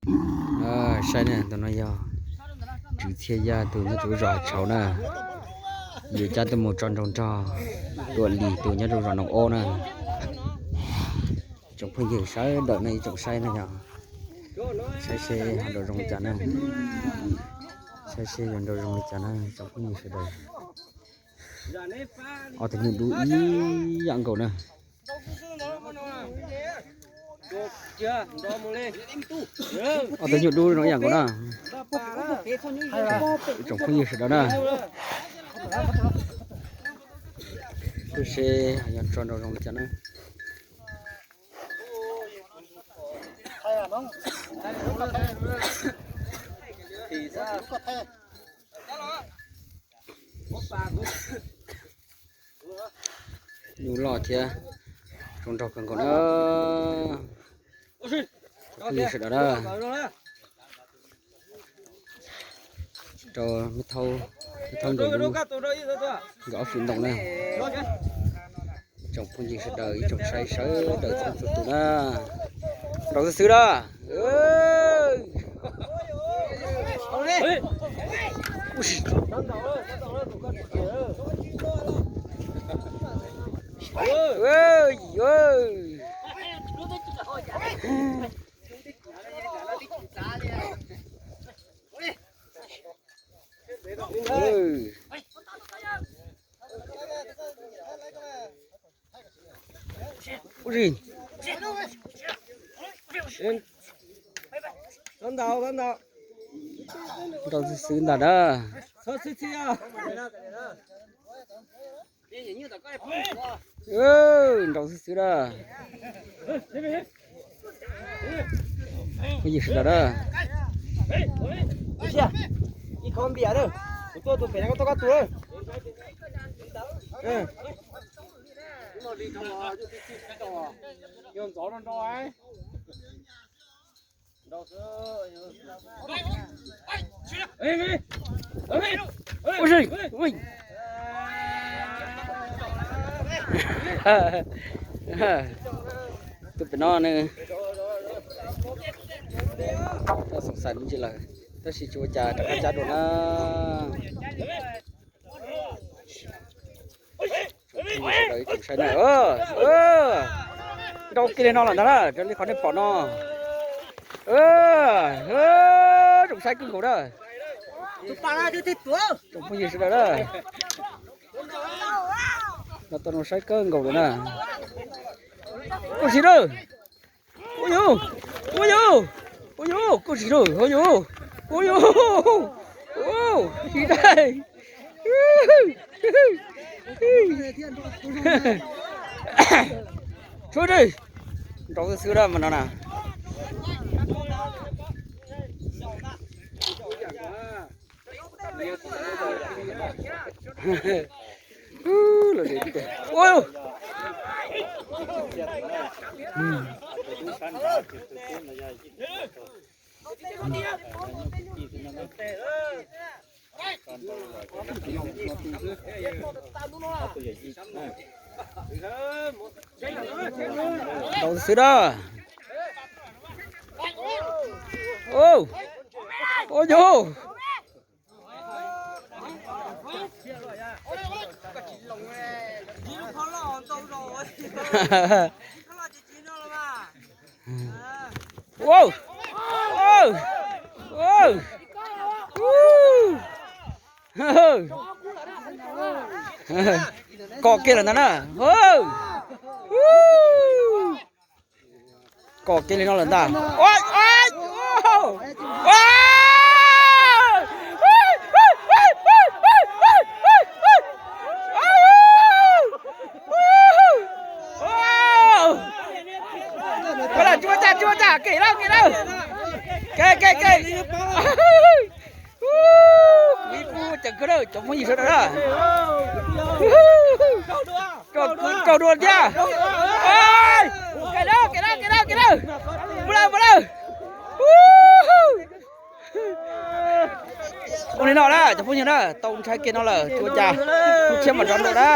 Saib na, tus no yog Tswv Txhiaj Yaj tus nyob rau zos Hav Tshauv na. Yus cab tuaj mus tso nroo nrog Tuam Lis tus nyob rau zos Noov Ob na. Tsoom phooj ywg sawv daws no ib tsoom saib na yog, saib seb ho nraum zoo li cas na, saib seb yuav nraum zoo li cas na tsoom phooj ywg sawv daws. Ob tug nyuj dub ib yam nkaus na. Ob tug nyuj dub no ib yam nkaus na. Tsoom phooj ywg sawv daws na, saib seb yuav tso nraum zoo li cas na. Nyuj loj thiab zoo nraug kawg nkaus na. Tsoom phooj ywg sawv daws na, rau me thaub, me thaub nkaus nkawd ob fwm ntoo na. Tsoom phooj ywg sawv daws ib tsoom saib sawv daws txhua txhua tus na. Nraum xwb xwb na. Nraum xwb xwb ntag na. Nraum xwb xwb na. Phooj ywg sawv daws na. Ib khov npias na, kuv tuaj tus pem no koj tuaj koj tus. Tus pem no nws tau xoom xaim me ntsis lawm, tab sis tsis ua cas, rov qab cab dua na. Sawv daws ib tsoom saib na, nrau kiag li no lawm ntag na, raws li qhov nej pom no. Tsoom saib kawg nkaus na, tsoom phooj ywg sawv daws na. No tau zoo saib kawg nkaus lawm na. Koj siv na. Ua yus, ua yus, ua yus, koj siv na, ua yus, ua yus, siv dai. Tshuav dai, nrau xwb xwb na mas no na. Nrau xwb na. Ua yus. Kom kiag lawm ntag na. Kom kiag li no lawm ntag. Ua lawm, tsis ua cas, tsis ua cas, kev lawm, kev lawm. Kev, kev, kev. Kuv ib kub cawm kawg na, cov phooj ywg sawv daws na. Raug dua thiab. Kev lawm, kev lawm, kev lawm, kev lawm. Mus lawm, mus lawm. Ua li no na cov phooj ywg na, tau ntshai kiag no lawm, tsis ua cas, kuv thiaj mam rov ntua na.